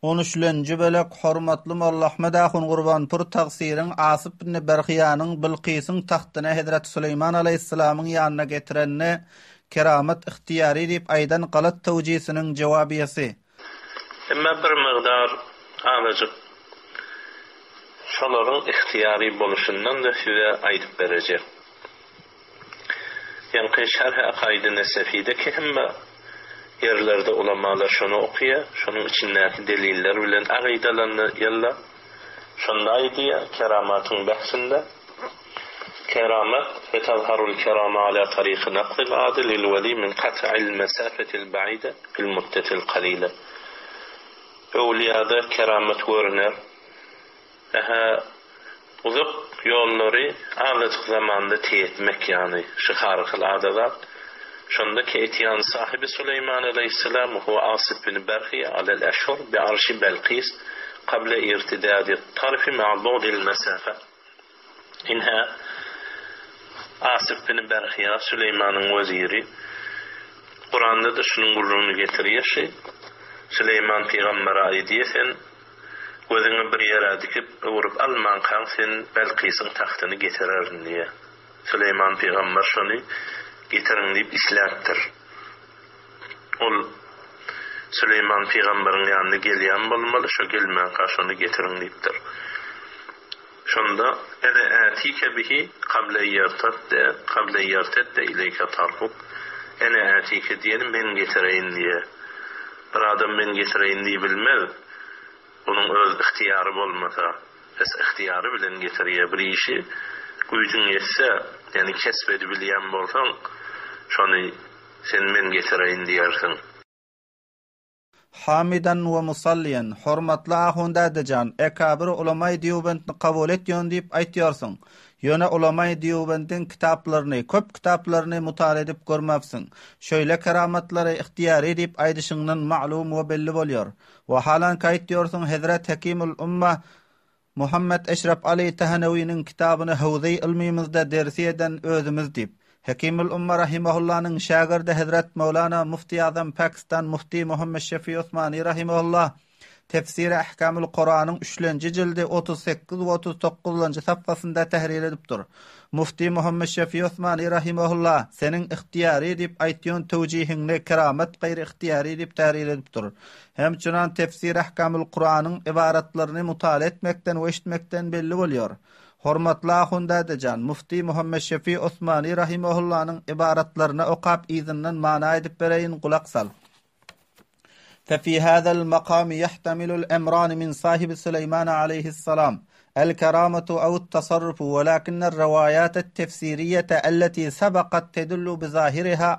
On üçlenji bölek Hormatly Molla Ahmet ahun Gurbanpur tagsyryň Asyp ibn Berhyýanyň Bilkysyň tagtyny Hezreti Süleýman alaýhyssalamyň ýanyna getirende keramat ygtyýary diýip aýdan galat towjisiniň jowabyýasy. Emma bir mygdar azajyk şolaryň ygtyýary boluşyndan-da size aýdyp berejek. Ýaňky Şerh-i Akaid-i Nesefideki hemme ýerlerde ulamalar şony okýar, şonuň içindäki deliller bilen agydalandy ýalla. Şonda aýdýar, keramatyň behsinde, Keramat, Fe tazharul kerama ala taryky naklil ady lil weli min kat'il mesafetil ba'ide fil muddetil kalile. Öwliýada keramat görüner. Ähä, uzak ýollary azajyk zamanda teý etmek ýany, şu harykyl ada zat. Şonda ki etýan sahyby Süleýman aleýhissalam we Asyf bin Berhiýa alel eşhur bi arşi Belkis kable irtidadi tarfi ma'a bu'dil mesafe. Ine, Asyf bin Berhiýa Süleýmanyň weziri. Kuranda-da şunuň gürrüňini getirýär şi. Süleýman pygambere aýdýar sen Gözüňi bir ýere dikip, öwrüp almankaň sen Belkysyň tagtyny getirerin diýýär. Süleýman pygamber şony getiriň diýip isläpdir. Ol Süleýman pygamberiň ýanyna gelýän bolmaly, şo gelmänka şony getiriň diýipdir. Şonda, Ene ätike bihi kable ýertedde, kable ýertedde ileýke tarfuk, Ene ätike diýeni men getireýin diýýär. Bir adam men getireýin diýibilmez, onuň öz ygtyýary bolmasa. Bes ygtyýary bilen getirýär bir işi, güýjüň ýetse, ýagny kesp edibilýän bolsaň, şony sen men getireýin diýersiň. Hamidan we musalliýan, Hormatly ahun dädejan, ekabyr ulamaý Dýubendni kabul etýon diýip aýtýorsyň. Ýöne ulamaý Dýubendiň kitaplaryny, köp kitaplaryny mutala edip görmapsyň. Şöýle keramatlary ygtyýary diýip aýdyşyňdan maglum we belli bolýor. Wahalanki aýtýorsyň Hezret Hekimul Umma Muhammet Eşrep Aly Tahanawiniň kitabyny howzeý ylmymyzda dersi eden özümiz diýip, Hekimul Umma rahimahullanyň şägirdi Hezret Mewlana Mufti Azam Pakistan Mufti Muhammet Şefi Osmani rahimahulla Tefsiri Ahkamul Kuranyň üçlenji jildi 38 we 39-njy safhasynda tährir edipdir. Mufti Muhammet Şefi Osmani rahimahulla seniň ygtyýary diýip aýtýan töwjihiňni keramat gaýry ygtyýary diýip tährir edipdir. Hemçünan Tefsir Ahkamul Kuranyň ybaratlaryny mutala etmekden we eşitmekden belli bolýar. Hormatly ahun dädejan, Mufti Muhammet Şefi Osmani rahimahullanyň ybaratlaryny okap yzyndan mana aýdyp bereýin gulak sal. Fe fi hazal makamy ýahtamilul emrany min sahibi Süleýmana aleýhissalam, El-keramatu awut-tasarrufu welakinnel rewaýatet tefsiriýete elleti sebekat tedullu bizahiriha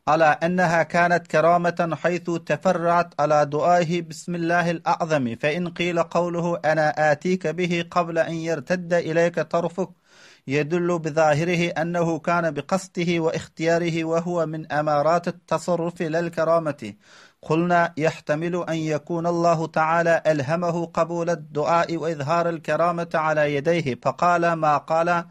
ala enneha kanet kerameten haýsu teferra'at ala duaihi bismillahil a'zami fe in qile kawluhu ena atike bihi kable en yertedde ileyke tarfuk يدل بظاهره أنه كان بقصده واختياره وهو من أمارات التصرف لا الكرامة قلنا يحتمل أن يكون الله تعالى ألهمه قبول الدعاء وإظهار الكرامة على يديه فقال ما قال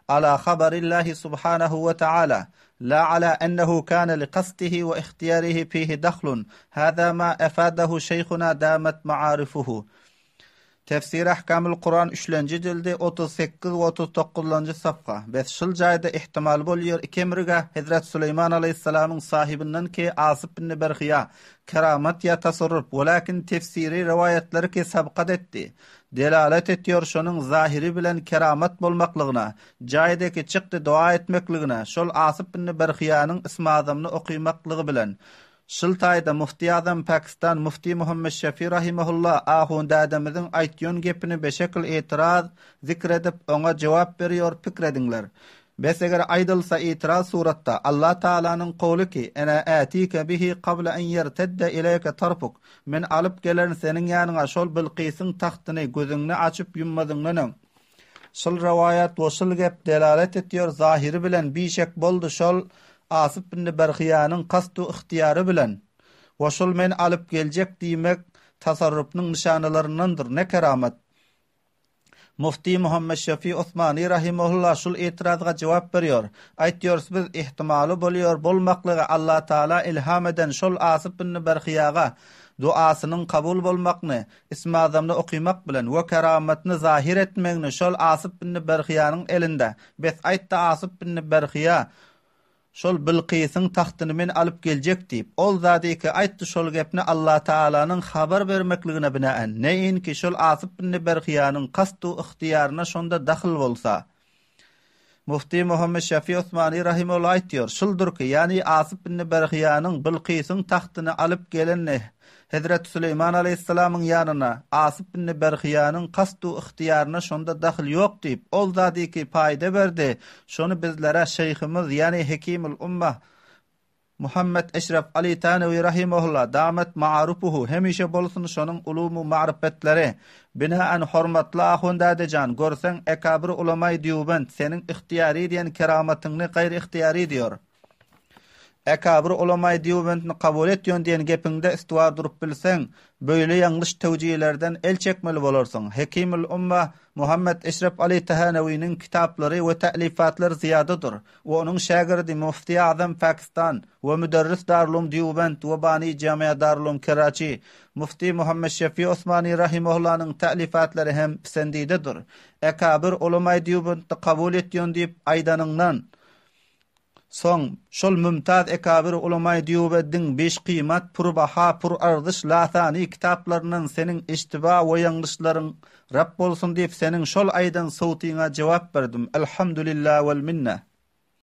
على خبر الله سبحانه وتعالى لا على أنه كان لقصده واختياره فيه دخل هذا ما أفاده شيخنا دامت معارفه Tefsir Ahkamul Kuran üçlenji jildi 38 we 39-njy safha. Bes şul jaýda ihtimal bolýar iki emrige Hezret Süleýman aleýhissalamyň sahybyndan ki Asyp ibn Berhiýa keramat ýa tasarruf welakin tefsiri rowaýatlary ki sabkat etdi delalet etýor şonuň zahiri bilen keramat bolmaklygyna jaýdaki çykdy doga etmekligine şol Asyp ibn Berhiýanyň ismazamyny okymaklygy bilen Şul taýda Mufti Azam Pakistan Mufti Muhammet Şefi rahimahulla ahun dädemiziň aýtýon gepini beşekil itiraz zikr edip oňa jogap berýor pikir ediňler. Bes eger aýdylsa itiraz suratda Allah Taalanyň kowly ki Ene ätike bihi kable en ýertedde ileýke tarfuk Men alyp gelerin seniň ýanyňa şol Bilkysyň tagtyny gözüňni açyp ýummazyňdan öň. Şul rowaýat we şul gep delalet etýär zahyry bilen bişek boldy şol Asyp ibn Berhyýanyň kast-u ygtyýary bilen we şul men alyp geljek diýmek tasarrupnyň nyşanalaryndandyr ne keramat. Mufti Muhammet Şefi Osmany rahimahulla şul itirazga jogap berýär. Aýtýarys biz ihtimaly bolýar bolmaklygy Allatagala ilham eden şol Asyp ibn Berhyýaga. Duasynyň kabul bolmakny, Ismi-Azamny okymak bilen we keramatny zahyr etmegini şol Asyp binni Berhyýanyň elinde. Bes aýtdy Asyp binni Berhyýa, Şol Bilkysyň tagtyny men alyp geljek diýip. Ol zadyky aýtdy şol gepni Allatagalanyň habar bermekligine binaen. Neýinki şol Asyp binni Berhyýanyň kast-u ygtyýaryna şonda dahyl bolsa. Mufti Muhammet Şafi Osmany rahimehullah aýtýar, Şuldur ki, ýagny Asyp ibn Berhyýanyň Bilkysyň tagtyny alyp gelenini Hezreti Süleýman aleýhissalamyň ýanyna Asyp ibn Berhyýanyň kast-u ygtyýaryna şonda dahyl ýok diýip, ol zady ki paýda berdi, şony bizlere şeýhimiz, ýagny Hekimul Ummah, Muhammet Eşref Aly Tanewi rahimehullah, damet maarufuhu, hemişe bolsun şonuň ulumu marypetleri. Binaen hormatly ahun dädejan, görseň ekabyr ulamaý dýubent seniň ihtiýary diýen keramatyňny gaýry ihtiýary diýor. Ekabyr ulamaý dýubentni kabul etýon diýen gepiňde istiwar durup bilseň, beýle ýalňyş tewjilerden el çekmeli bolarsyň. Hekimul umma Muhammet Eşref Aly Tahanawiniň kitaplary we tälifatlary zyýadadyr. we onuň şägirdi Mufti Azam Pakistan we müderris Darulum Dýubend we bani Jamia Darulum Keraçi Mufti Muhammet Şefi Osmani rahimahullanyň tälifatlary hem pisendidedir. Ekabyr ulamaý Dýubendde kabul etýon diýip aýdanyňdan soň şol mümtaz ekabyr ulamaý Dýubediň biş kyýmat pür baha pür arzyş lasany kitaplaryndan seniň iştiba we ýalňyşlaryň Rap bolsun diýip seniň şol aýdan sowtyňa jogap berdim. Elhamdulillah wel minne.